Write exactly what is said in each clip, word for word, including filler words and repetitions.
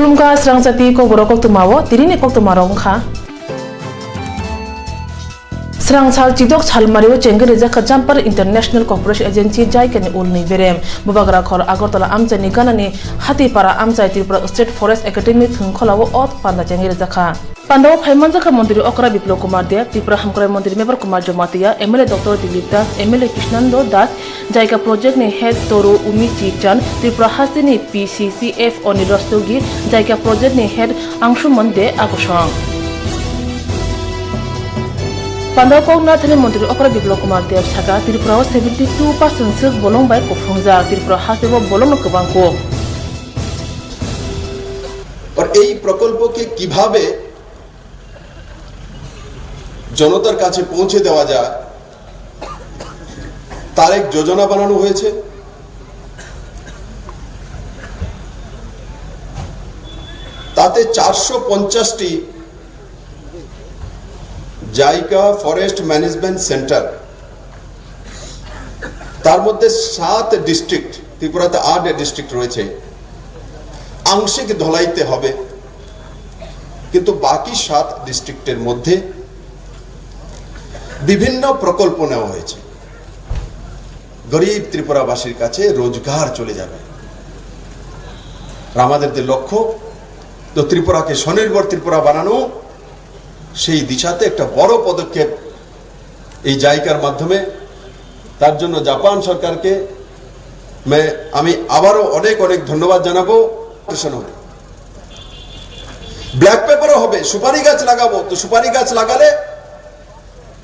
Khulumkha srangchati kokborok koktwmao tinini koktwmarok wngkha. Srang sal chidok salmario chengwi rijak kha Jumper International Cooperation Agency jaikani ulni berem. Bubagra khor Agartala amchaini ganani Hatipara amchai Tripura State Forest Academy thwngkholao o panda chengwi rijak kha. Pandao phaimanjakha Montri Okra Biplab Kumar Deb, Tripura Hamkrai Montri Mevar Kumar Jamatia, M L A Doctor Dilip Das, M L A Krishnando Das, Jaika Project ni Head Toru Umi Chichand, Tripura hasteni P C C F Oni Rastogi, Jaika Project ni Head Angshuman De Agosong. Pandao kok nathani Montri Okra Biplab Kumar Deb saka, Tripura o seventy two percent swk bolong bai kuphungjak, Tripura hasteo bolongno kwbang kuk. और এই প্রকল্পকে কিভাবে জনতার কাছে পৌঁছে দেওয়া যায়, তার এক যোজনা বানানো হয়েছে। তাতে চারশো পঞ্চাশটি জাইকা ফরেস্ট ম্যানেজমেন্ট সেন্টার, তার মধ্যে সাত ডিস্ট্রিক্ট, ত্রিপুরাতে আট ডিস্ট্রিক্ট রয়েছে, আংশিক ধলাইতে হবে, কিন্তু বাকি সাত ডিস্ট্রিক্টের মধ্যে বিভিন্ন প্রকল্প নেওয়া হয়েছে। গরিব ত্রিপুরাবাসীর কাছে রোজগার চলে যাবে। আর আমাদের যে লক্ষ্য, তো ত্রিপুরাকে স্বনির্ভর ত্রিপুরা বানানো, সেই দিশাতে একটা বড় পদক্ষেপ এই জাইকার মাধ্যমে। তার জন্য জাপান সরকারকে মে-, আমি আবারও অনেক অনেক ধন্যবাদ জানাবো। ব্ল্যাক পেপারও হবে, সুপারি গাছ লাগাবো, তো সুপারি গাছ লাগালে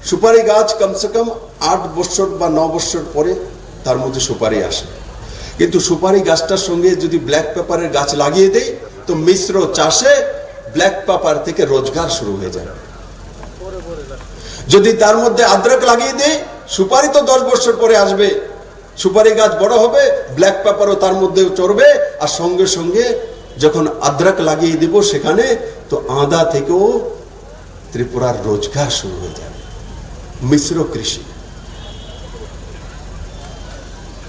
সুপারি গাছ কমসে কম আট বছর বা ন বছর পরে তার মধ্যে সুপারি আসে। কিন্তু সুপারি গাছটার সঙ্গে যদি ব্ল্যাক পেপারের গাছ লাগিয়ে দেই, তো মিশ্র চাষে ব্ল্যাক পেপার থেকে রোজগার শুরু হয়ে যায়। যদি তার মধ্যে আদ্রক লাগিয়ে দেই, সুপারি তো দশ বছর পরে আসবে, সুপারি গাছ বড় হবে, ব্ল্যাক পেপারও তার মধ্যে চড়বে, আর সঙ্গে সঙ্গে যখন আদ্রক লাগিয়ে দিব সেখানে, তো আদা থেকেও ত্রিপুরার রোজগার শুরু হয়ে যাবে, মিশ্র কৃষি।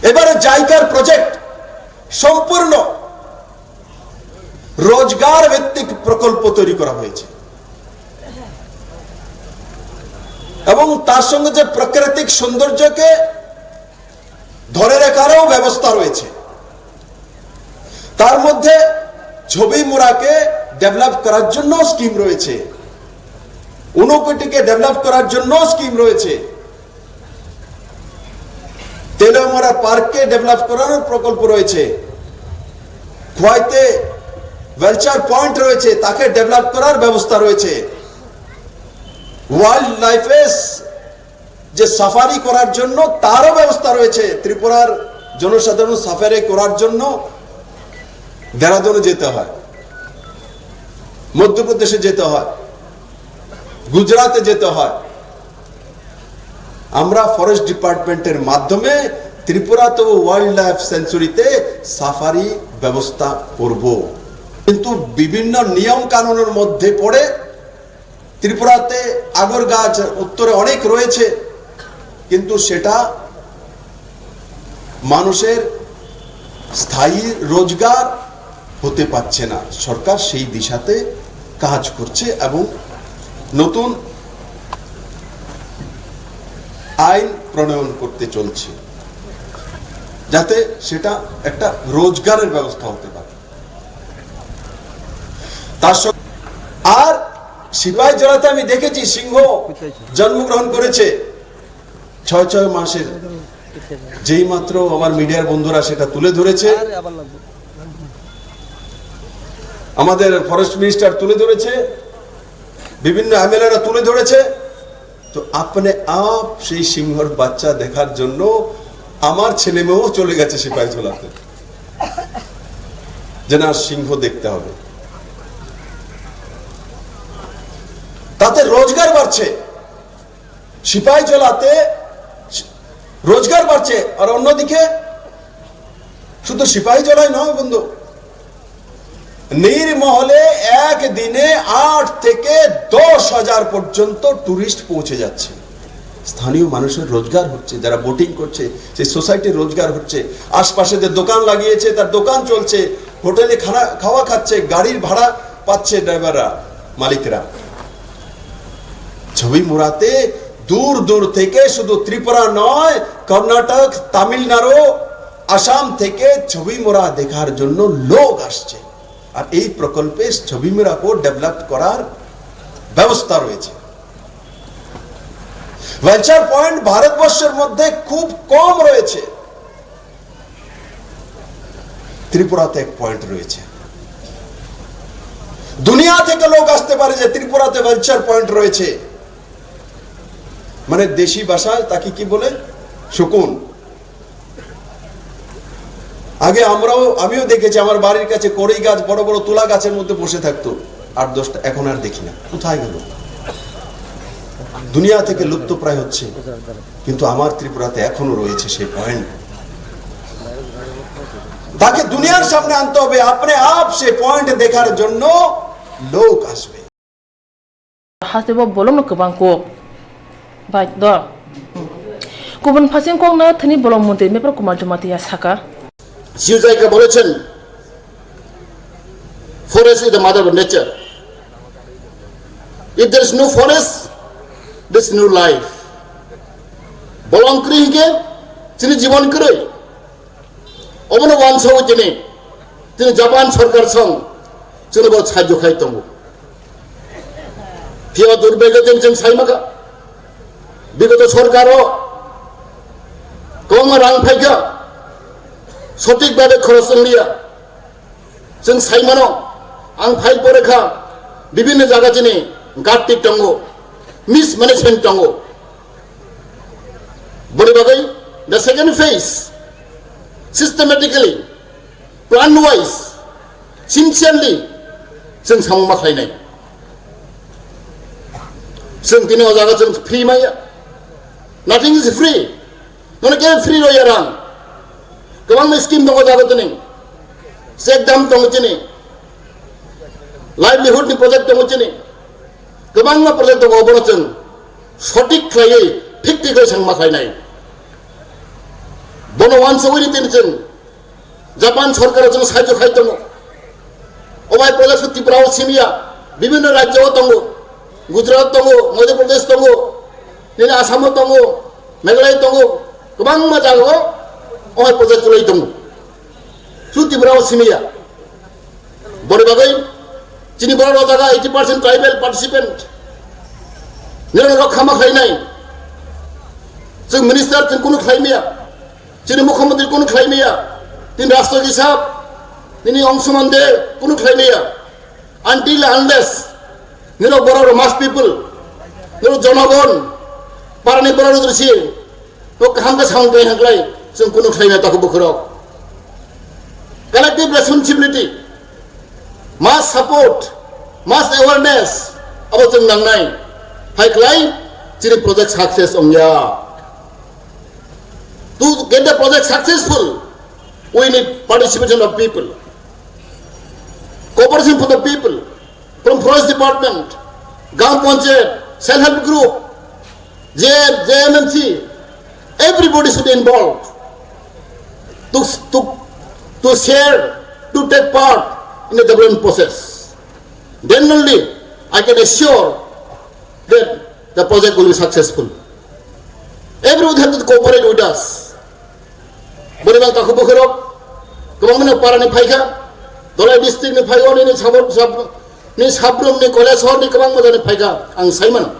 এবারে জাইকার প্রজেক্ট সম্পূর্ণ রোজগার ভিত্তিক প্রকল্প তৈরি করা হয়েছে এবং তার সঙ্গে যে প্রাকৃতিক সৌন্দর্যকে ধরে রাখারও ব্যবস্থা রয়েছে। তার মধ্যে ছবিমুড়াকে ডেভেলপ করার জন্য স্কিম রয়েছে, ঊনকোটিকে ডেভেলপ করার জন্য স্কিম রয়েছে, তেলিয়ামুড়া পার্ককে ডেভেলপ করানোর প্রকল্প রয়েছে, খোয়াইতে ভেলচার পয়েন্ট রয়েছে, তাকে ডেভেলপ করার ব্যবস্থা রয়েছে। ওয়াইল্ড লাইফে যে সাফারি করার জন্য তারও ব্যবস্থা রয়েছে। ত্রিপুরার জনসাধারণ সাফারি করার জন্য দেরাদুনে যেতে হয়, মধ্যপ্রদেশে যেতে হয়, গুজরাটে যেতে হয়। আমরা ফরেস্ট ডিপার্টমেন্টের মাধ্যমে ত্রিপুরাতেও ওয়াইল্ড লাইফ স্যাংচুরিতে সাফারি ব্যবস্থা করব। কিন্তু বিভিন্ন নিয়ম কানুনের মধ্যে পড়ে ত্রিপুরাতে আগর গাছ উত্তরে অনেক রয়েছে, কিন্তু সেটা মানুষের স্থায়ী রোজগার হতে পারছে না। সরকার সেই দিশাতে কাজ করছে এবং নতুন আইন প্রণয়ন করতে চলছে, যাতে সেটা একটা রোজগারের ব্যবস্থা হতে পারে। তার সঙ্গে আর সিপাহীজলাতে আমি দেখেছি সিংহ জন্মগ্রহণ করেছে ছয় ছয় মাসের। যেই মাত্র আমার মিডিয়ার বন্ধুরা সেটা তুলে ধরেছে, আমাদের ফরেস্ট মিনিস্টার তুলে ধরেছে, বিভিন্ন এমএলএরা তুলে ধরেছে, তো আপনি আপ সেই সিংহর বাচ্চা দেখার জন্য আমার ছেলে মেয়েও চলে গেছে সিপাহীজলাতে, যে না, সিংহ দেখতে হবে। তাতে রোজগার বাড়ছে, সিপাহীজলাতে রোজগার বাড়ছে। আর অন্যদিকে শুধু সিপাহীজলাই নয় বন্ধু, নীরমহলে একদিনে আট থেকে দশ হাজার পর্যন্ত টুরিস্ট পৌঁছে যাচ্ছে। স্থানীয় মানুষের রোজগার হচ্ছে, যারা বোটিং করছে সেই সোসাইটির রোজগার হচ্ছে, আশপাশে যে দোকান লাগিয়েছে তার দোকান চলছে, হোটেলে খানা খাওয়া খাচ্ছে, গাড়ির ভাড়া পাচ্ছে ড্রাইভাররা, মালিকরা। ছবি মুড়াতে দূর দূর থেকে শুধু ত্রিপুরা নয়, কর্ণাটক, তামিলনাড়ু, আসাম থেকে ছবি মুড়া দেখার জন্য লোক আসছে। আর এই প্রকল্পে ছবি মুড়াকে ডেভেলপ করার ব্যবস্থা রয়েছে। ভেঞ্চার পয়েন্ট ভারতবর্ষের মধ্যে খুব কম রয়েছে। ত্রিপুরাতে এক পয়েন্ট রয়েছে। দুনিয়া থেকে লোক আসতে পারে যে ত্রিপুরাতে ভেঞ্চার পয়েন্ট রয়েছে। মানে দেশি ভাষায় তাকে কি বলে? শকুন। আগে আমরাও, আমিও দেখেছি, আমার বাড়ির কাছে কড়ই গাছ, বড় বড় তুলা গাছের মধ্যে বসে থাকতো আট দশটা, এখন আর দেখি না। কোথায় গেল? দুনিয়া থেকে লুপ্তপ্রায় হচ্ছে, কিন্তু আমার ত্রিপুরাতে এখনো রয়েছে সেই পয়েন্ট। তাকে দুনিয়ার সামনে আনতে হবে, আপনি আপ সেই পয়েন্ট দেখার জন্য লোক আসবে। Hasteo bolongno kwbang kuk bai do. Kubun phasing kokno thani bolong montri Mepar Kumar Jamatia saka. Siu Jaika bolechen, "Forest is the mother of nature. If there is no forest, there is no life." Bolong kwrwi hinkhe chini jibon kwrwi. Obono uansugwi tini, tini Japan sorkar song chwngno bo sahajyo khai tongo. Phiya durbhagyo tini chwng sai mankha, bigoto sorkaro kwbangma rang phaikha, sothik bhabe khoros wngliya. Chwng sai mano, ang phai pore kha, bibhinno jaga chini gattik tongo, mismanagement tongo. Boni bagwi the second phase, systematically, plan wise, sincerely, chwng samung ma khlainai. Chwng tini o jaga chwng free maya. Nothing is free. Nono khe free rw ya rang. Kwbangma scheme tongo jaga tini. Check dam tongo chini. Livelihood ni project tongo chini. Kwbangma project tongo, obono chwng sothik khlaiwi, thik thik khlai samung ma khlainai. Bono uansugwi tini chwng Japan sorkar chwng sahajyo khai tongo. O bai project Tripura o simiya, bibhinno rajyo o tongo, Gujarat tongo, Madhya Pradesh tongo, nini Assam o tongo, Meghalaya tongo, kwbangma jaga o, o hai project chulai tongo. Su Tripura o simiya. Boni bagwi chini borok o jaga eighty percent tribal participant. Nini rok khama khlainai. Chwng minister chwng kunu khlai miya. Chini mukhyamantri kunu khlai miya. Tini rashtra hisab, tini Angshuman de kunu khlai miya. Until unless nirok borok rok mass people, nirok jonogon, parani borok rok si, no kaham khe samung twi hwnklai, chwng kunu khlai miya takhuk bukhurok. Collective responsibility, mass support, mass awareness, abo chwng nangnai. Hai khlai chini project success wngya. To get the project successful, we need participation of people, cooperation for the people, from forest department, Gram Panchayat, self help group, J M C, everybody should involve to, to, to share, to take part in the development process. Then only I can assure that the project will be successful. Everyone has to cooperate with us. Boni bang takhuk bukhurok, kwbangma ni para ni phaikha, Dholai district ni phaiyo, nini sabor, sab-, ni sabrum ni Kailasahar ni kwbangma jani phaikha, ang saimano.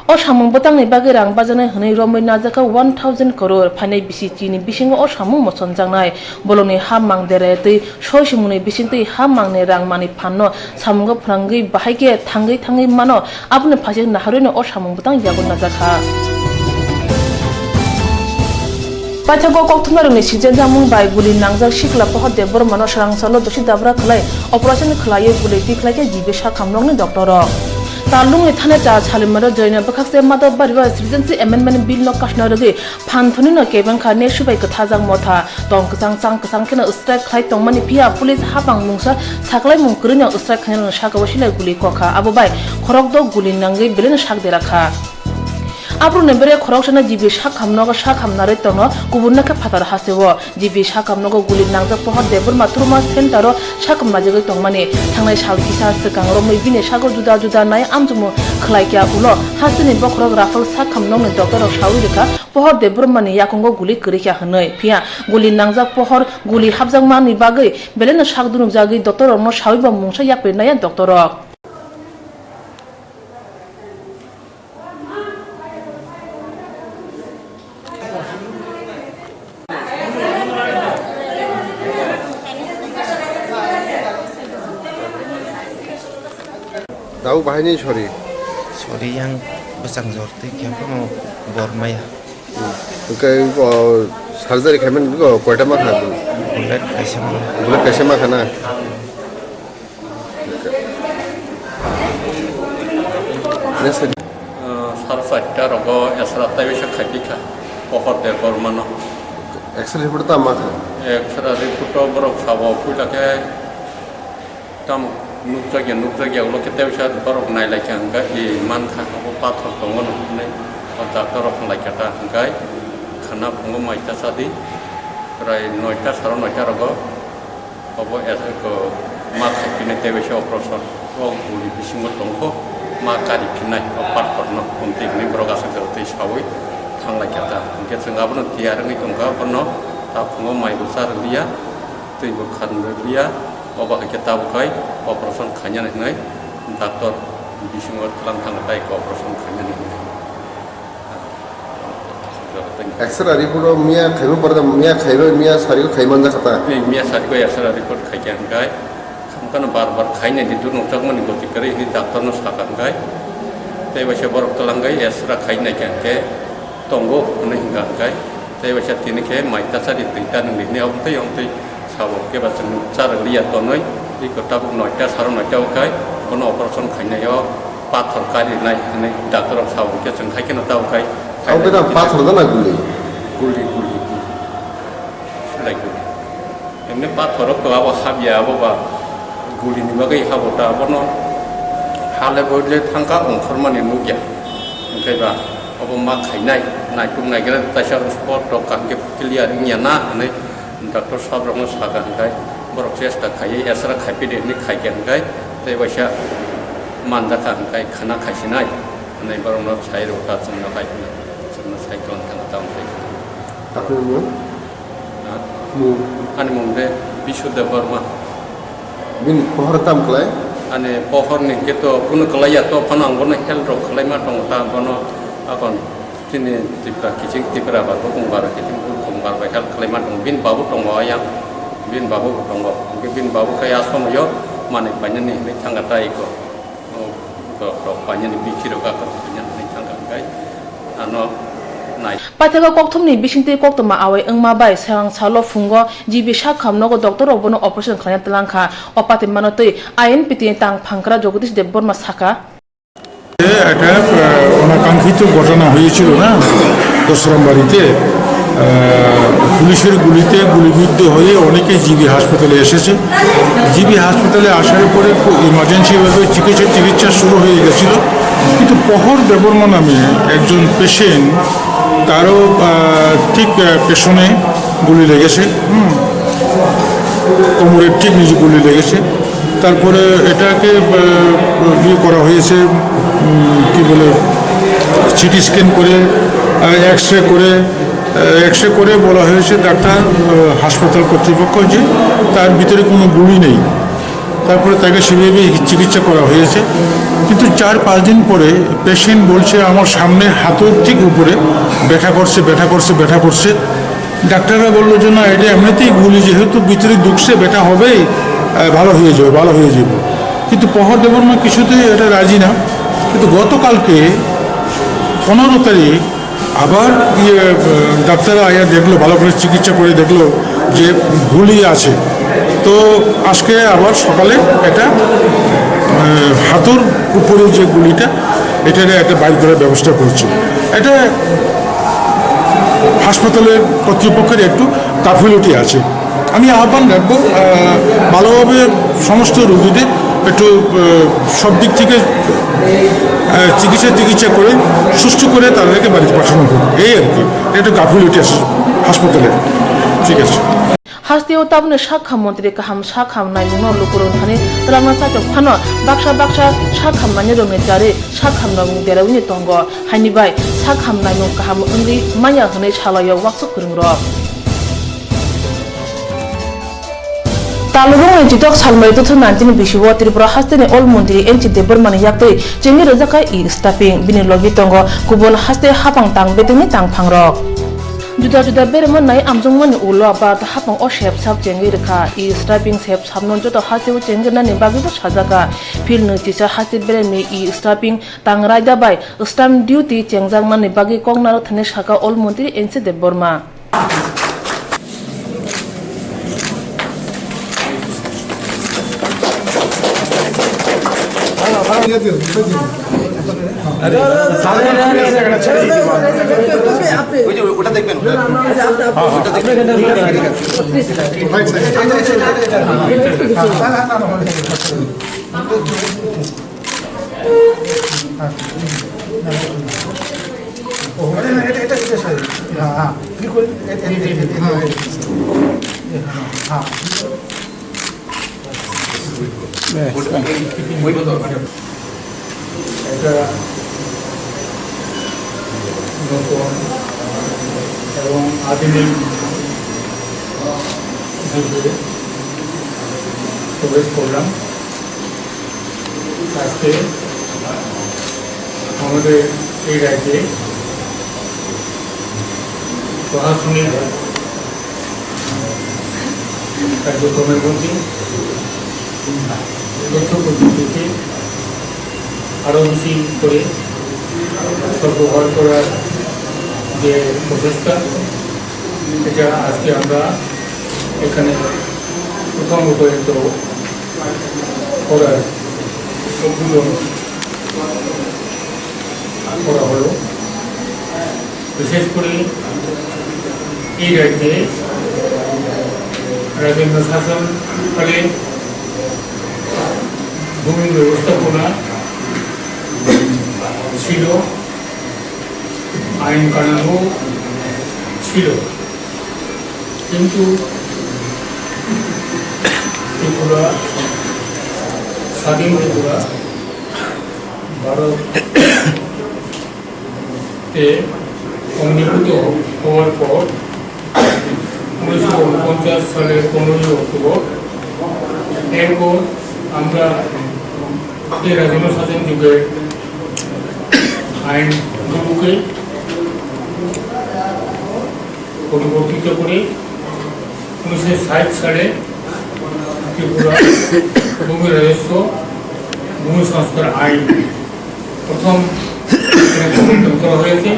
O samung bwtangni bagwi rang bajanai hwnwi romwi najakha one thousand crore phainai bisi chini bisingo o samung mochonjaknai. Bolongni ha mang dere twi soi simungni bisingtwi ha mangni rang mani phanno samungo phwrangwi bahai khe thangwi thangwi mano. Aboni phaising naharwino o samung bwtang yago najakha. Paithago kokthumnairokni sijenjakmung bai guli nangjak sikla Pohor Debbarmano swrangchalo dosi dabra khlai operation khlaiwi guli tikhlai khe G B sakhamrokni doctorrok. Talungni thani cha Salimaro joina bwkhakse Madhobbario Citizenship Amendment Bill no kasna rwgwi phan thunino kebengkha nesu bai kwthajak motha. Tong kwchang chang kwchang kheno strike khlai tongmani phiya police hapang mungsa saklaimung kwrwino strike khainai sakao silai guli kokha. Abo bai khorokdok guli nangwi belai no sak dera kha. Aborokni bere khoroksano G B sakham nogo sakham narwi tongno, kubunno khe phatar hasteo. G B sakham nogo guli nangjak Pohor Debbarma Trauma Center o sakham najagwi tongmani. Thangnai sal kisa swkang romwi bini sago juda juda nai amchukmung khlaikha ulo hasteni bokhorok raphal sakham nokni doctor rok sawi rwkha Pohor Debbarmani yakungo guli kwrwikha hwnwi. Phiya guli nangjak Pohor guli hapjakmani bagwi belaino sak dunukjagwi doctor rokno sawibo mungsa yapri naiya doctor rok. Tabuk bahai ni sori? Sori yang bwsang jor tei khe bono bor maya. Hwnkhe, o, surgery khaimani, o, koita ma kha? Bullet kaisa ma. Bullet kaisa ma kha na? Next. Ah, sal chatta rogo extra tai bisa khaipikha, Pohor Debbarmano. X-ray report ta ma kha? X-ray report o borok sabo puila khe tamo nukjakya, nukjakya ulo khe tei bisa borok nailaikha hwnkhe, e, mankha abo pathor tongo hinwi o doctor rok hwnlaikha ta hwnkhe khana phungo mai ta sadi prai noita saro noita rogo. Obo eko ma khaiphinai tei waisa operation o guli bisingo tongkho ma kari phinai o pathorno, omtwi hinwi borok aswk jorotwi sawi thanglaikha ta. Hinkhe chwng abono tiyar wngwi tongkha, abono taphungo maibo cha rwliya, twibo khan rwliya, obo haikhe tabuk hai operation khainani hinwi doctor bisingo twlang thangkha, tei operation khainani hinwi. X-ray report o miya khaima borok miya khairoi miya sari khai manjak kha ta. Ei miya sari ko X-ray report khai kha hwnkhe khamkano bar bar khai nai di dunu chakmani goti kwrwi hwnwi doctor no sakha hwnkhe tei waisa borok twlang khai X-ray khai nai kha hwnkhe tongo hwnwi hwnkha hwnkhe tei waisa tini khe mai ta sadi twi ta nungdi hwnwi obtwi obtwi Sabo keba chwng charwk liya tonwi, iko tabuk noita saro noita o khai, bono operation khainai o pathor karinai hwnwi doctor rok sabo khe chwng hai kheno tabuk khai. Abo khe tamo pathor da na guli? Guli, guli, guli. Sulai guli. Emni pathor rok to abo habya abo ba guli ni bagwi habo ta abono hale boile thangkha ongkhormani nukya. Hwnkhe ba obo ma khainai, naituk naigra taisa spot rok kaham khe clear wngya na hwnwi. Doctor sab rokno sakha hwnkhe borok chesta khaiwi X-ray khaipide hinwi khaikha hwnkhe tei waisa manjakha hwnkhe khana khaisinai hwnwi borokno sai rwkha chwngno hai hwnwi chwngno sai kwlwng thangkha tamo tei. Tapni mung? Ha? Mung? Ani mung de Bisudeb Borma. Bini pohor tam klai? Ani pohor ni hwnkhe to kunu klai ya to phano ang bono help rok khlaima tongo ta bono akon. Chini Tripura kiching Tripura ba bukung bar kiching bukung bar bai help khlai ma tongo. Bini babu tongo ayang, bini babu bo tongo. Hwnkhe bini babu khe a somoyo manwi painani hinwi thangkha ta iko. O, rok, rok painani bithi rok a kok painani hinwi thangkha hwnkhe ano nai. Paithakgo kokthumni bisingtwi koktwma awai wngma bai swkang salo phungo G B sakham nogo doctor rok bono operation khlaina twlang kha. O patimano twi I N P T ni tang phangkra Jagadish Debbarma sakha. এটা, আহ, অনাকাঙ্ক্ষিত ঘটনা হয়েছিল না দশরামবাড়িতে, আহ, পুলিশের গুলিতে গুলিবিদ্ধ হয়ে অনেকে জিবি হাসপাতালে এসেছে। জিবি হাসপাতালে আসার পরে খুব ইমার্জেন্সিভাবে চিকিৎসা, চিকিৎসা শুরু হয়ে গেছিল, কিন্তু পহর দেববর্মা নামে একজন পেশেন্ট, তারও, আহ, ঠিক, আহ, পেছনে গুলি লেগেছে, হুম, কোমরের ঠিক নিচে গুলি লেগেছে। তারপরে এটাকে, আহ, ইয়ে করা হয়েছে, উম, কি বলে, সিটি স্ক্যান করে, আহ, এক্স রে করে, আহ, এক্স রে করে বলা হয়েছে ডাক্তার, আহ, হাসপাতাল কর্তৃপক্ষ যে তার ভিতরে কোনো গুলি নেই। তারপরে তাকে সেভাবে চিকিৎসা করা হয়েছে, কিন্তু চার পাঁচ দিন পরে পেশেন্ট বলছে, "আমার সামনে হাঁটুর ঠিক উপরে ব্যথা করছে, ব্যথা করছে, ব্যথা করছে।" ডাক্তাররা বললো যে, "না, এটা এমনিতেই গুলি, যেহেতু ভিতরে ঢুকছে, ব্যথা হবেই, আহ, ভালো হয়ে যাবে, ভালো হয়ে যাবে।" কিন্তু পহর দেববর্মা কিছুতেই এটা রাজি না। কিন্তু গতকালকে পনেরো তারিখ আবার ইয়ে, আহ, ডাক্তাররা আইয়া দেখলো, ভালো করে চিকিৎসা করে দেখলো যে গুলি আছে। তো আজকে আবার সকালে এটা, আহ, হাঁটুর উপরে যে গুলিটা, এটা একটা বাইর করার ব্যবস্থা করছে। এটা হাসপাতালের কর্তৃপক্ষের একটু গাফিলতি আছে। আমি আহ্বান রাখবো, আহ, ভালোভাবে সমস্ত রোগীদের একটু আহ, সব দিক থেকে আহ, চিকিৎসা টিকিৎসা করে সুস্থ করে তাদেরকে বাড়িতে পাঠানো হোক, এই আর কি। এটা একটু গাফিলতি আছে হাসপাতালে। ঠিক আছে। Hasteo tabukni sak ham montri kaham sak ham naimungno lukurok thani twlangna chachok phano baksa baksa sak ham nainai rokni charwi sak ham rokni derawi tongo. Haini bai sak ham naimung kaham wngwi manya hwnwi salaio waksuk kwrwngrok. Talurungni chitok salmari two thousand nineteen bisio Tripura hasteni Ol Montri N C Debbarmani yaktwi chengwi rwjakha e-stamping. Bini logi tongo kubun haste hapang tang betengni tangphangrok. Juda juda beremo nai amjokmani ulo Bharat hapang o sep sap chengwi rwkha. E-stamping sep sapno joto hasteo chengwi rwnani bagwibo sajakha. Phil nwi chisa haste beremni e-stamping tang raida bai stamp duty chengjakmani bagwi koknarok thani saka Ol Montri N C Debbarma. ওই যে ওটা দেখবেন, ওটা। একটা নতুন এবং আধুনিক যুগে প্রবেশ করলাম। আজকে আমাদের এই রাজ্যে প্রশাসনিক কার্যক্রমের মধ্যে তথ্য প্রযুক্তিকে আরও বেশি করে সর্বহার করার যে প্রচেষ্টা, এটা আজকে আমরা এখানে প্রথম রূপায়িত করার উদ্বোধন করা হলো। বিশেষ করে এই রাজ্যে রাজেন্দ্র শাসনকালে ভূমি ব্যবস্থাপনা ছিল, আইন কানুনও ছিল, কিন্তু ত্রিপুরা, স্বাধীন ত্রিপুরা, ভারত তে অঙ্গীভূত হওয়ার পর উনিশশো ঊনপঞ্চাশ সালের পনেরোই অক্টোবর, এরপর আমরা এই রাজেন্দ্র শাসন যুগের আইনগুলোকে পরিবর্তিত করে উনিশশো ষাট সালে ত্রিপুরা ভূমি রাজস্ব ভূমি সংস্কার আইন প্রথম প্রণয়ন করা হয়েছে,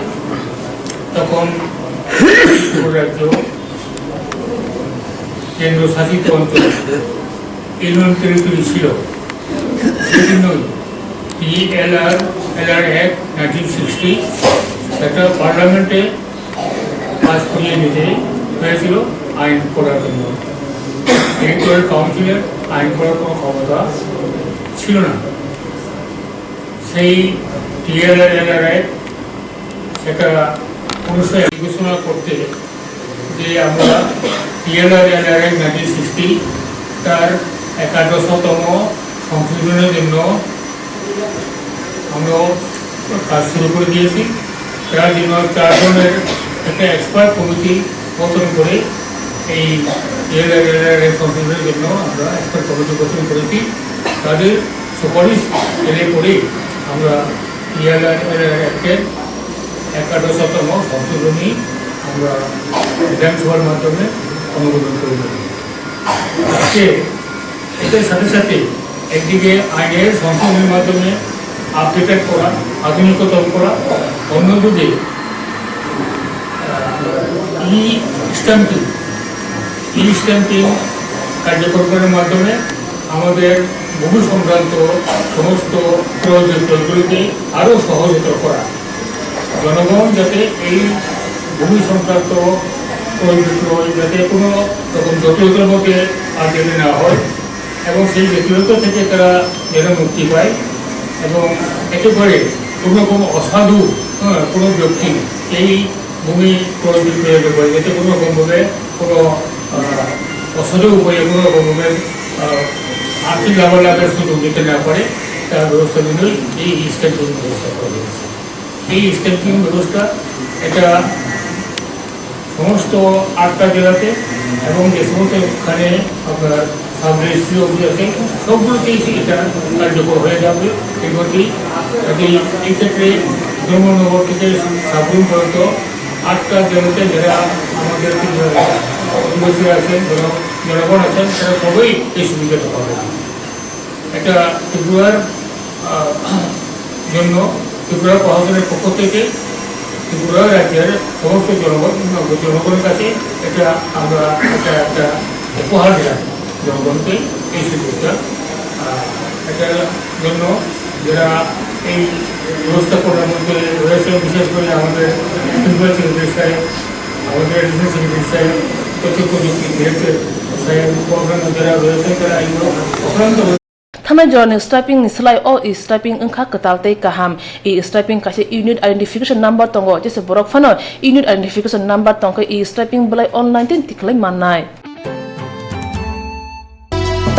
তখন ত্রিপুরা রাজ্য কেন্দ্রশাসিত অঞ্চল, ইউনিয়ন টেরিটরি ছিল। সেই জন্যই TLR, LR act nineteen sixty, সেটা পার্লামেন্টে পাস করিয়ে নিতে হয়েছিল আইন করার জন্য। ইলেকটোরাল কাউন্সিলের আইন করার কোনো ক্ষমতা ছিল না। সেই টিএলআর, এলআর অ্যাক্ট সেটা পুনর্বিবেচনা করতে যে আমরা TLR, LR act nineteen sixty, তার একাদশতম সংশোধনের জন্য আমরা কাজ শুরু করে দিয়েছি। তার জন্য চারজনের একটা এক্সপার্ট কমিটি গঠন করে এই টিএলআর, এলআর অ্যাক্ট সংশোধনের জন্য আমরা এক্সপার্ট কমিটি গঠন করেছি। তাদের সুপারিশ এলে পরে আমরা টিএলআর, এলআর অ্যাক্টের একাদশতম সংশোধনী আমরা বিধানসভার মাধ্যমে অনুমোদন করে দেব। আজকে এটার সাথে সাথে একদিকে আইনের সংশোধনীর মাধ্যমে আপডেটেড করা, আধুনিকতর করা, অন্যদিকে ই স্ট্যাম্পিং, ই স্ট্যাম্পিং কার্যকর করার মাধ্যমে আমাদের ভূমি সংক্রান্ত সমস্ত ক্রয় বিক্রয়গুলিকে আরও সহজতর করা। জনগণ যাতে এই ভূমি সংক্রান্ত ক্রয় বিক্রয় যাতে কোনো রকম জটিলতার মধ্যে আর যাতে না হয়, এবং সেই ব্যক্তিগত থেকে তারা যেন মুক্তি পায় এবং একেবারে কোনো রকম অসাধু, হ্যাঁ, কোনো ব্যক্তি এই ভূমি ক্রয় বিক্রয়ের ব্যাপারে যাতে কোনো রকমভাবে কোনো, আহ, অসাধু উপায়ে কোনো রকমভাবে, আহ, আর্থিক লাভালাভের সুযোগ নিতে না পারে, তার ব্যবস্থা জন্যই এই স্ট্যাম্পিং ব্যবস্থা করা হয়েছে। এই স্ট্যাম্পিং ব্যবস্থা এটা সমস্ত আটটা জেলাতে এবং যে সমস্ত ওখানে আপনার সাব রেজিস্ট্রি অফিস আছে, সবগুলোতেই সে এটা কার্যকর হয়ে যাবে। এগুলোতেই, কাজেই এই ক্ষেত্রে ধর্মনগর থেকে সাবরুম পর্যন্ত আটটা জেলাতে যারা আমাদের অধিবাসী আছেন, জন-, জনগণ আছেন, তারা সবাই এই সুবিধাটা পাবেন। এটা ত্রিপুরার, আহ, জন্য ত্রিপুরা প্রশাসনের পক্ষ থেকে ত্রিপুরা রাজ্যের সমস্ত জনগণ, জনগণের কাছে এটা আমরা একটা, একটা উপহার দিলাম জনগণকে এই সুযোগটা। আহ, এটার জন্য যারা এই ব্যবস্থাপনার মধ্যে রয়েছে, বিশেষ করে আমাদের প্রিন্সিপাল সেক্রেটারি সাহেব, আমাদের অ্যাডিশনাল সেক্রেটারি সাহেব, তথ্য প্রযুক্তি ডিরেক্টর সাহেব, অন্যান্য যারা রয়েছে, তারা এগুলো অক্লান্ত Thanai jorani striping ni slai o e striping wngkha kwtal tei kaham. E striping kaisa unit identification number tongo, jesa borok phano unit identification number tongkhe e striping belai online tei tikhlai mannai.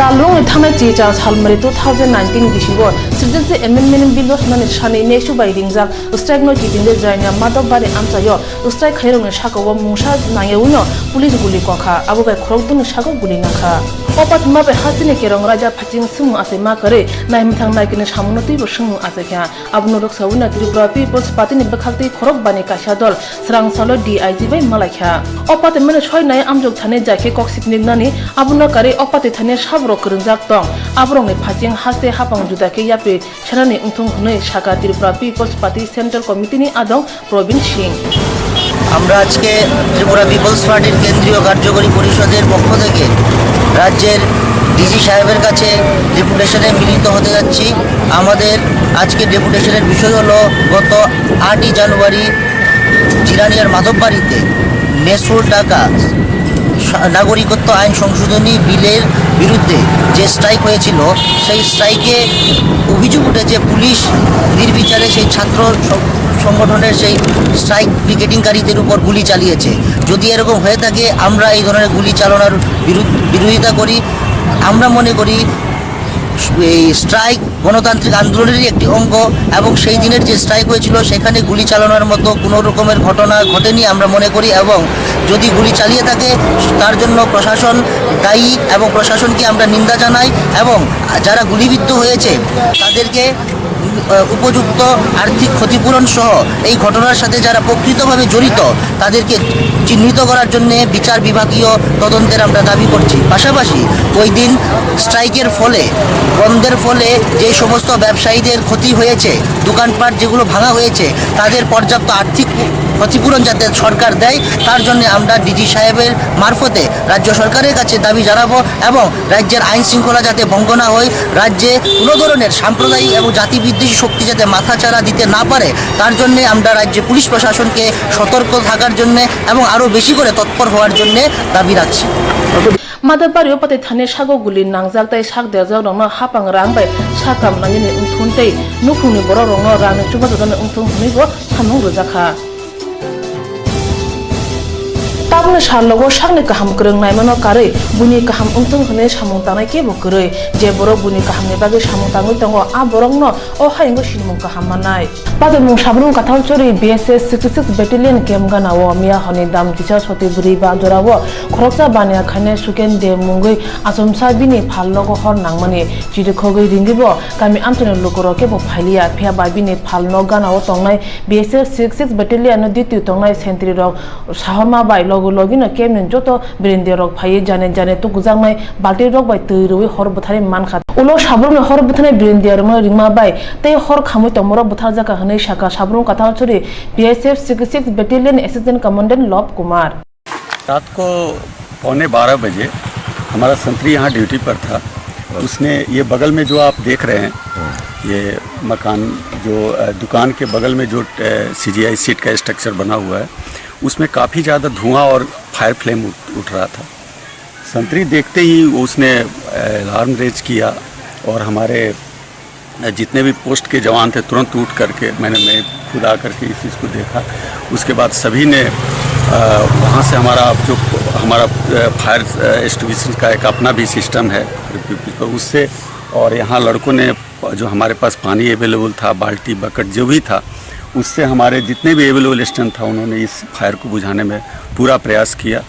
Talrwngni thanai chichang salmari two thousand nineteen bisingo Citizenship Amendment Bill rwchnani sani nesu bai ringjak strike no kitingde Jainia Madhobari amchaio strike khairokni sakao mungsa nangyaui no police guli kokha, abo bai khorokdwngni sago guli nangkha. O patma bai hasteni kerong raida phaching swngmung achai ma kwrwi naimwthang naikini samungno twibo swngmung achaikha. Abono rwksaui no Tripura People's Party ni bwkhaktwi khorok bani kaisa dol swrang salo D I G bai malaikha. O patwi mani soi nai amjok thani jai khe kok sipnik nani, abono karwi o patwi thani saborok kwrwngjak tong. Aborokni phaching haste hapang juda khe yapri senani wngthung hwnwi sakha Tripura People's Party Central Committee ni adong Probin Singh. আমরা আজকে ত্রিপুরা পিপলস পার্টির কেন্দ্রীয় কার্যকরী পরিষদের পক্ষ থেকে রাজ্যের ডিসি সাহেবের কাছে ডেপুটেশনে মিলিত হতে যাচ্ছি। আমাদের আজকে ডেপুটেশনের বিষয় হলো গত আটই জানুয়ারি জিরানিয়ার মাধববাড়িতে নেসুর ডাকা সা-, নাগরিকত্ব আইন সংশোধনী বিলের বিরুদ্ধে যে স্ট্রাইক হয়েছিল, সেই স্ট্রাইকে অভিযোগ উঠেছে পুলিশ নির্বিচারে সেই ছাত্র সং-, সংগঠনের সেই স্ট্রাইক পিকেটিংকারীদের উপর গুলি চালিয়েছে। যদি এরকম হয়ে থাকে, আমরা এই ধরনের গুলি চালানোর বিরুদ-, বিরোধিতা করি। আমরা মনে করি এই স্ট্রাইক গণতান্ত্রিক আন্দোলনেরই একটি অঙ্গ এবং সেই দিনের যে স্ট্রাইক হয়েছিল সেখানে গুলি চালানোর মতো কোনো রকমের ঘটনা ঘটেনি আমরা মনে করি এবং যদি গুলি চালিয়ে থাকে তার জন্য প্রশাসন দায়ী এবং প্রশাসনকে আমরা নিন্দা জানাই এবং যারা গুলিবিদ্ধ হয়েছে তাদেরকে, আহ, উপযুক্ত আর্থিক ক্ষতিপূরণ সহ এই ঘটনার সাথে যারা প্রকৃতভাবে জড়িত তাদেরকে চিহ্নিত করার জন্য বিচার বিভাগীয় তদন্তের আমরা দাবি করছি। পাশাপাশি ওই দিন স্ট্রাইকের ফলে, বন্ধের ফলে যে সমস্ত ব্যবসায়ীদের ক্ষতি হয়েছে, দোকানপাট যেগুলো ভাঙা হয়েছে, তাদের পর্যাপ্ত আর্থিক ক্ষতিপূরণ যাতে সরকার দেয়, তার জন্য আমরা ডিজি সাহেবের মারফতে রাজ্য সরকারের কাছে দাবি জানাবো এবং রাজ্যের আইন শৃঙ্খলা যাতে ভঙ্গ না হয়, রাজ্যে কোনো ধরনের সাম্প্রদায়িক এবং জাতি বিদ্বেষী শক্তি যাতে মাথাচাড়া দিতে না পারে, তার জন্য আমরা রাজ্যে পুলিশ প্রশাসনকে সতর্ক থাকার জন্য এবং আরও বেশি করে তৎপর হওয়ার জন্য দাবি রাখছি। Madhobari o patai thani sago guli nangjak tei sak derjak rokno hapang rang bai sakam nangnini wngthun tei nukhungni borok rokno rangni chubachu rwna wngthung hwnwi bo samung rwjakha. Tabukni salrogo sakni kaham kwrwng naimano karwi buini kaham wngthung hwnwi samung tangnai kebo kwrwi. Je borok buini kahamni bagwi samung tangwi tongo, a borokno o hayungo sinimung kaham mannai. Patimung Sabrum Kathal Chori B S F sixty six Battalion camp gana o miya honi dam tisa soti bwrwi ba jora o khoroksa baniya khainai Suken De mungwi achomsa bini phalnogo hor nangmani chirikhogwi ringwi bo kami amchaini lukurok kebo phailiya, phiya ba bini phalno gana o tongnai B S F sixty six Battalion no duty tongnai sentry rok sahorma bai logi logi no camp ni joto Birindiyarok phaiwi jane jane tukujaknai balti rok bai twi rwui hor bwtharwi mankha. Ulo Sabrum ni hor bwtharnai Birindiyarokno ringma bai tei hor khamwi tongmorok bwtharjakha hwnwi sakha Sabrum Kathal Chori B S F sixty six Battalion Assistant Commandant Love Kumar. रात को पौने बारह बजे हमारा संतरी यहाँ ड्यूटी पर था। उसने ये बगल में जो आप देख रहे हैं, ये मकान जो, अ, दुकान के बगल में जो, अ, सीजीआई सीट का स्ट्रक्चर बना हुआ है, उसमें काफ़ी ज़्यादा धुआं और फायर फ्लेम उठ, उठ रहा था। संतरी देखते ही उसने अलार्म रेज किया और हमारे जितने भी पोस्ट के जवान थे, तुरंत उठ करके मैंने, मैं खुद आ करके इस चीज़ को देखा। उसके बाद सभी ने, अ, वहाँ से हमारा जो हमारा, अ, फायर, अ, एक्सटिंग्विशर का एक अपना भी सिस्टम है, उससे, और यहाँ लड़कों ने जो हमारे पास पानी अवेलेबल था, बाल्टी, बकेट जो भी था, उससे हमारे जितने भी अवेलेबल स्ट्रेंथ था, उन्होंने इस फायर को बुझाने में पूरा प्रयास किया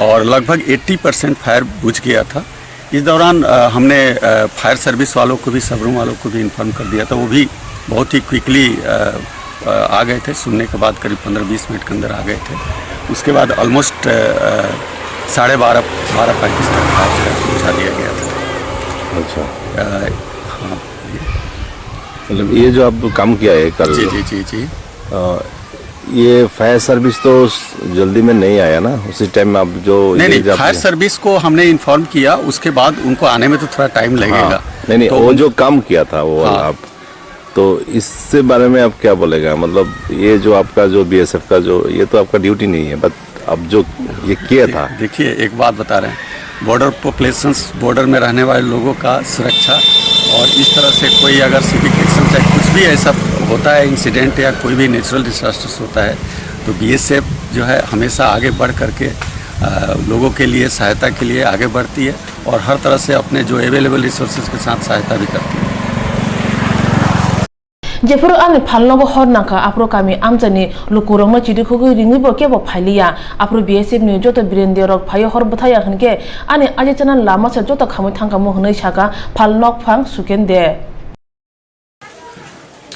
और लगभग एट्टी परसेंट फायर बुझ गया था। इस दौरान, अ, हमने, अ, फायर सर्विस वालों को भी, सब रूम वालों को भी इन्फॉर्म कर दिया था। वो भी बहुत ही क्विकली, अ, अ, आ गए थे। सुनने के बाद करीब पन्द्रह बीस मिनट के अंदर आ गए थे। उसके बाद ऑलमोस्ट, अ, अ, साढ़े बारह, बारह पैंतीस तक फायर बुझा दिया गया था। अच्छा। अ, हाँ। मतलब, ये जो आप काम किया है कल, जी, जी, जी, जी। अ, ये फायर सर्विस तो उस जल्दी में नहीं आया ना, उसी टाइम में आप जो नहीं, ये नहीं, जब फायर सर्विस को हमने इन्फॉर्म किया, उसके बाद उनको आने में तो थोड़ा टाइम लगेगा। हाँ। नहीं, नहीं, तो वो उन- जो काम किया था, वो वाला हाँ। आप, तो इससे बारे में आप क्या बोलेगा? मतलब, ये जो आपका जो बीएसएफ का जो, ये तो आपका ड्यूटी नहीं है, बट अब जो ये किया दे-, था। देखिए, एक बात बता रहे हैं, बॉर्डर पॉपुलेशंस, बॉर्डर में रहने वाले लोगों का सुरक्षा, और इस तरह से कोई अगर सिविक एक्शन, चाहे कुछ भी ऐसा होता है, इंसिडेंट या कोई भी नेचुरल डिजास्टर्स होता है, तो बीएसएफ जो है, हमेशा आगे बढ़ करके, अ, लोगों के लिए, सहायता के लिए आगे बढ़ती है और हर तरह से अपने जो अवेलेबल रिसोर्सेज के साथ सहायता भी करती है। Jephuru ani phalnogo hor nangkha, aphuru kami amchaini lukurokno chirikhogwi ringwibo kebo phailiya. Aphuru B S F ni joto birendiyarok phaiwi hor bwthaiya hinkhe ani ajichana lama se joto khamwi thangkhamu hwnwi sakha phalnokphang Suken de.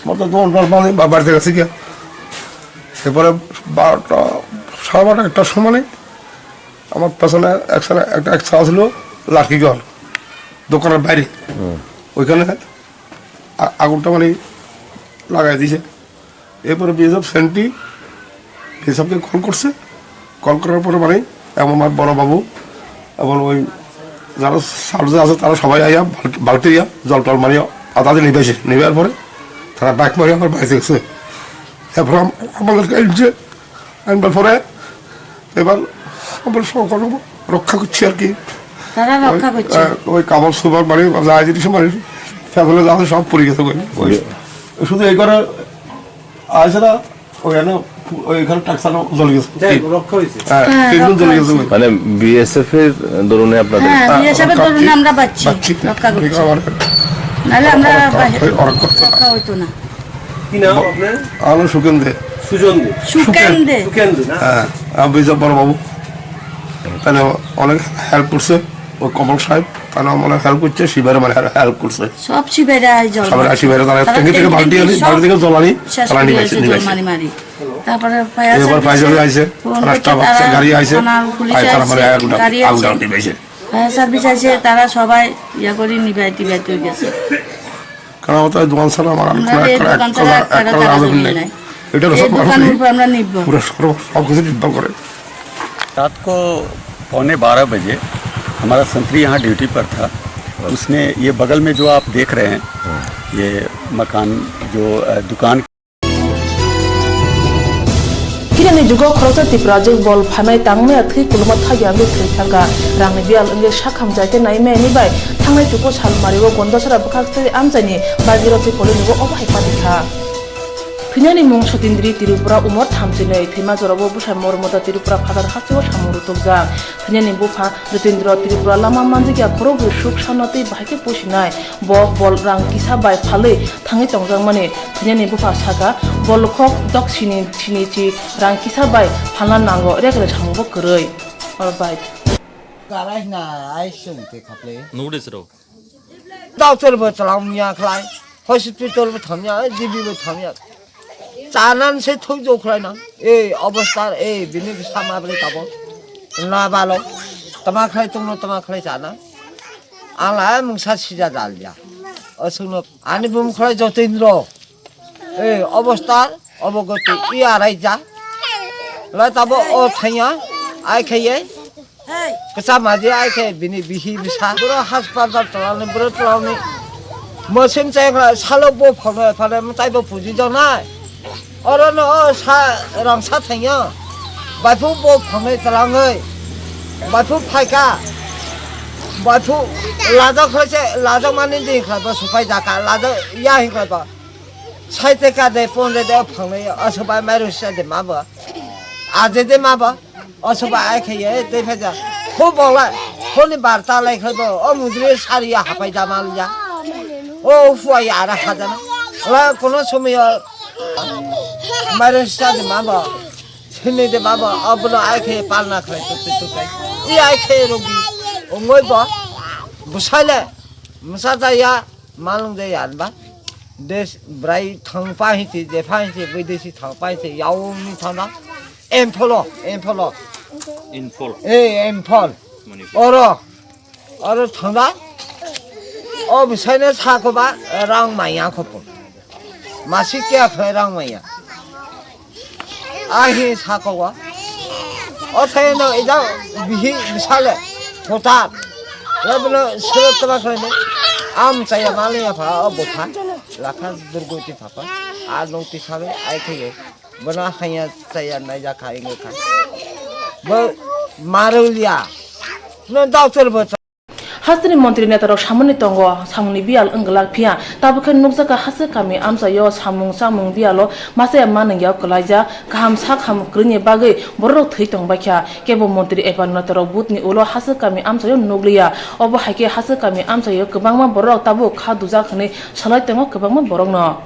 আমার তো দোকান টোকান বন্ধ, বা-, বাড়িতে গেছে গিয়া। এরপরে বারোটা, সাড়ে বারোটা, একটার সময় নেই, আমার পেছনে একসাথে একটা, এক ছাড়া ছিল লাঠি ঘর দোকানের বাইরে, হুম। ওইখানে আ-, আগুনটা মানে লাগাই দিছে। এরপরে বিএসএফ সেন্টি বিএসএফকে কল করছে, কল করার পরে মানে এবং আমার বড় বাবু এবং ওই যারা সার্জেন্ট আছে তারা সবাই আইয়া বালতি, বালতি দিয়া জল টল মানে আদাতে নিবেছে, নিবার পরে তারা বাইক মারি আমার বাড়িতে গেছে। এরপর আম-, আমাদেরকে আনছে, আনবার পরে এবার আমরা সকল রক্ষা করছি আর কি। তারা রক্ষা ওই, করছে। আহ, ওই কাপড় চোপড় মানে যা জিনিস মানে ফেলে যা আছে সব পড়ে গেছে ওই, ওই। শুধু এই করে আছে না, ওই এনে, ওই এখানে টাকসানো জ্বলে গেছে। যাই হোক, রক্ষা হয়েছে। হ্যাঁ, হ্যাঁ, তিনজন রক্ষা জ্বলে গেছে হয়েছে। ওই। মানে বিএসএফ এর দরুনে আপনাদের? হ্যাঁ, হ্যাঁ, বিএসএফ এর দরুনে বাঁচছি। আমরা বাঁচছি। বাঁচছি। রক্ষা করছি। আমার নাহলে আমরা রক্ষা, বাঁচি-, রক্ষা হইতো না। রক্ষা হইতো না। কি নাম আপনার? আমার সুকেন দে। সুজন দে। সুকেন দে। সুকেন দে না? হ্যাঁ, আমি বিজয় বড় বাবু। তাহলে অনেক হেল্প করছে। ও কমল সাহেব, তারা আমার হেল্প করছে, শিবারে মানে হেল্প করছে। সব শিবারে আয়োজন। সবার শিবারে তারা তারা ট্যাঙ্কি থেকে ট্যাঙ্কি বালতি আনি, সব বালতি থেকে জল আনি, শেষ তারা করে নিয়ে হয়েছে, এসে জল নিয়ে মারি মারি। তারপরে ফায়ার এবার সার্ভিসে ফায়ার সার্ভিস আইছে, ফোন তারা করছে, স্টাফ আছে, তারা গাড়ি আইছে, থানার পুলিশ আই তারা আইছে, মানে আগুন, গাড়ি আগুন আইছে। আগুন নিভাইছে। ফায়ার সার্ভিস আইছে, তারা সবাই ইয়া করে নিভাইতে নিভাইতে গেছে। কারণ আমাদের দোকান ছাড়া আমার আর আমরা কোনো এই একটা, দোকান একটা, ছাড়া একটা, একটা একটা জায়গা আলাদা জমি নাই। নাই। এটা এই সব দোকানের উপরে আমরা নির্ভর। পুরো সব, সব কিছু নির্ভর করে। रात को पौने बारह बजे हमारा संतरी यहाँ ड्यूटी पर था। उसने ये बगल में जो आप देख रहे हैं, ये मकान जो, अ, दुकान Kinani jugo khoroksa Tiprajwk bol phaimai tangmaya thwi kuluma thagi wngwi thwi thangkha. Rangni biyal wngwi sak hamjakhe naimaini bai thangnai chuku salmario Gondasora bwkhak tei amchaini bagirok tei polini bo obo hai padi kha. Thwinani mung Sotindri Tripura, umor thamchinwi, thwima jorao bwsai Mormota Tripura Phadar hasteo samung rwtokjak. Thwinani bupha Jotindra Tripura lama manjakya khorokbrwi suk sano tei bahai khe pusinai. Bo bol rang kisa bai phalwi thangwi tongjakmani. Thwinani bupha sakha, bol khok dok sini sini chi rang kisa bai phalna nango, rek rek samungbo kwrwi. Oro bai. Karai hwna ai chwng tei khaplai. Notice rw. Doctor bo chwla wngya khlai, hospital bo thamya, G B bo thamya. Chanan se thoi jo khlai na. Ei obostha, ei bini bwsa ma bwrwi tabok. Na balo. Tama khlai tongno, tama khlai chana. Ang la mungsa sija dalya. O sungno ani bum khlai Jotindra. Ei obostha, obogoti, i arai ja. La tabo o thanya, ai khaye. Kwcham maji ai khe bini bihi bwsa. Boro haspatal twlangni, boro twlangni. Mosim chayakla salo bo phone phone mwtai bo puji jonai. Oro no o sa rang sa thangyo. Baiphuk bo phone twlangwi. Baiphuk phaikha. Baiphuk lajak khlai se, lajak mani di khlai bo supai jaka, lajak ya hin khlai bo. Sai te ka de pon de de phang le, aso bai mai ro sa de ma bo. Aje de ma bo. Aso bai ai khe ye, te phe ja. Ho bo la, ho ni barta lai khlai bo, o mudri sari ya hapai da mal ya. O fuwa ya ara ha jana. La kono somoy o mai ro sa de ma bo. Sini de baba, abono ai khe palna khlai tutai tutai. I ai khe rogi. Ongoi bo. Busaile. Musa jaya, malung jaya anba. Des brai thang pa hi si, je pa hi si, bidesi thang pa hi si, yaung ni thana. Empholo, empholo. Imphal. Eh, emphol. Manipur. Oro. Oro thangda. O bwsaino sako ba rang maya khopo. Masik kya khlai rang maya. Ahi sako wa. O thaino ida bihi bwsale. Khotar. Lebno sero tama khlaino. Am chaya mali apha o bupha. Lakha durgoti phapa. A nong tisale ai kheye. Bona hanya chaya naijak kha ingo kha. Bo marulia. No doctor bo. Hasteni montri netarok samani tongo, samungni biyal wng glak phiya, tabuk khe nukjakha Hasik kami amchaio samung chamung biyalo machaya manwngya kwlaijak, kaham sak ham kwrwngni bagwi bororok thwi tongbaikha, kebo montri eba netarok butni ulo Hasik kami amchaio nukliya, obo hai khe Hasik kami amchaio kwbangma bororok tabuk kha dujak hwnwi salai tongo kwbangma borokno.